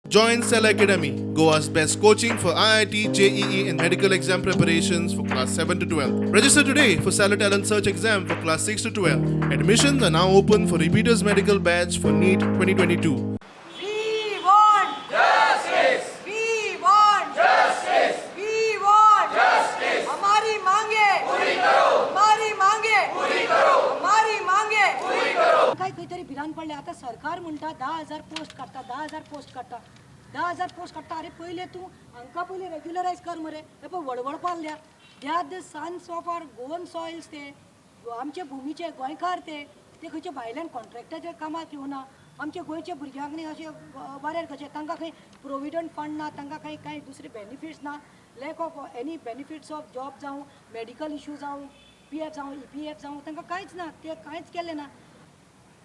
Join Cell Academy, Goa's best coaching for IIT, JEE, and medical exam preparations for class 7 to 12. Register today for Stellar Talent Search exam for class 6 to 12. Admissions are now open for repeaters medical batch for NEET 2022. We want justice. We want justice. We want justice. हमारी मांगे पूरी करो. हमारी मांगे पूरी करो. हमारी मांगे पूरी करो. काय खंय तरी भिरांत पडल्या. आतां सरकार म्हणटा 10,000 पोस्ट काडटा, 10,000 पोस्ट काडटा, 10,000 पोस्ट काडटा. आरे, पयले तूं हांकां पयलीं रेग्युलरायज कर मरे. हे पळय, वळवळपाक लागल्या. They are the sons of our Goan soils. ते आमचे भुमीचे गोंयकार. ते ते खंयच्या भायल्यान कॉन्ट्रॅक्टाच्या कामाक येवना. आमच्या गोंयच्या भुरग्यांक न्ही अशें बऱ्यार कशें? तांकां खंय प्रोविडंट फंड ना, तांकां खंय कांय दुसरे बेनिफिट्स ना. Lack of any benefits of job जावं, मेडिकल इशू जावं, पीएफ जावं, ईपीएफ जावं, तांकां कांयच ना. ते कांयच केलें ना.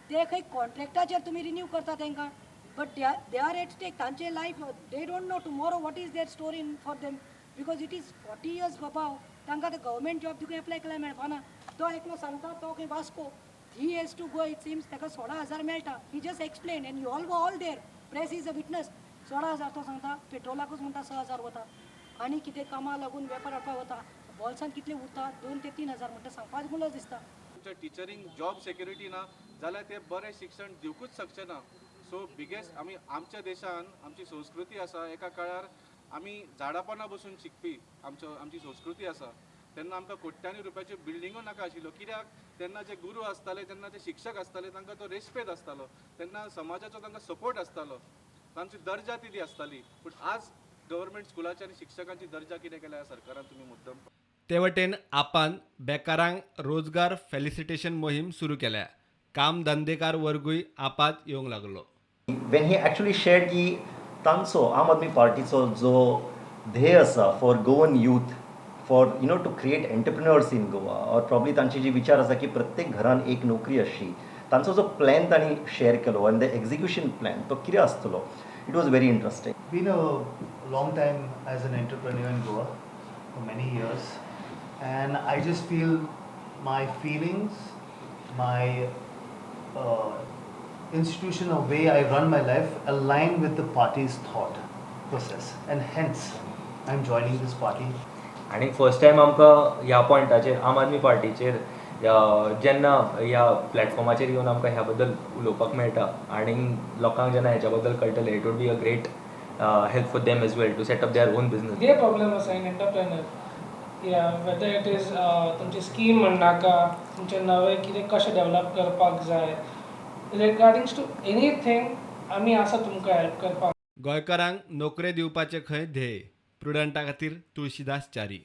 ते खंय कॉन्ट्रॅक्टाचेर तुमी रिन्यू करता तांकां, but they are at stake. तांचे life, they don't know tomorrow what is their story in for them, because it is 40 years above. तांकां आतां गव्हर्मेंट जॉब तुका एप्लाय केल्यार मेळपाना. तो एकलो सांगता, तो खंय Vasco he has to go, it seems. ताका 16,000 मेळटा. He just explain and you all all there, press is a witness. 16,000 तो सांगता. पेट्रोलाकूच म्हणटा 6,000 वता आनी कितें कामां लागून वेपार हाडपाक वता. बॉल्सान कितले उरता? 2 ते 3 हजार म्हणटा. सांगपाक गुलज दिसता. आमच्या टिचरींक जॉब सेक्युरिटी ना जाल्यार ते बरें शिक्षण दिवकूच शकचे ना. सो बिगेस्ट आमी आमच्या देशान आमची संस्कृती आसा. एका काळार आमी झाडां पानां बसून शिकपी आमचो आमची संस्कृती आसा. तेन्ना आमकां कोट्यांनी रुपयाच्यो बिल्डिंगो नाका आशिल्ल्यो. कित्याक? तेन्ना जे गुरू आसताले, तेन्ना जे शिक्षक आसताले, तांकां तो रेस्पेद आसतालो. तेन्ना समाजाचो तांकां सपोर्ट आसतालो. तांची दर्जा तितली आसताली. पूण आज गव्हर्मेंट स्कुलाची आनी शिक्षकांची दर्जा कितें केल्या सरकारान तुमी मुद्दम? ते वटेन आपान बेकारांक रोजगार फेलिसिटेशन मोहीम सुरू केल्या. काम धंदेकार वर्गूय आपात येवंक लागलो. When he actually shared की तांचो आम आदमी पार्टीचो जो ध्येय आसा for Goan youth, for to create entrepreneurs in Goa, or probably तांची जी विचार आसा की प्रत्येक घरान एक नोकरी आसची, तांचो जो प्लॅन तांणी शेअर केलो आनी the execution plan तो कितें आसतलो, it was very interesting. Been a long time as an entrepreneur in Goa for many years, and I just feel my feelings, my institution, the way I run my life align with the party's thought process, and hence I'm joining this party. आनी first time आमकां ह्या पॉयंटाचेर आम आदमी पार्टीचेर जेन्ना ह्या प्लॅटफॉर्माचेर येवन आमकां ह्या बद्दल उलोवपाक मेळटा आनी लोकांक जेन्ना हेच्या बद्दल कळटलें, it would be a great help for them as well to set up their own business. कितें प्रॉब्लम आसा इन एंटरप्रेनर या वेदर it is तुमची स्कीम म्हणनाका, तुमचें नवें कितें कशें डेवलप करपाक जाय, रिगार्डिंग टू एनीथिंग, आमी आसा तुमकां हेल्प करपाक. गोंयकारांक नोकरे दिवपाचें खंय ध्येय. प्रुडंटा खातीर तुळशीदास च्यारी.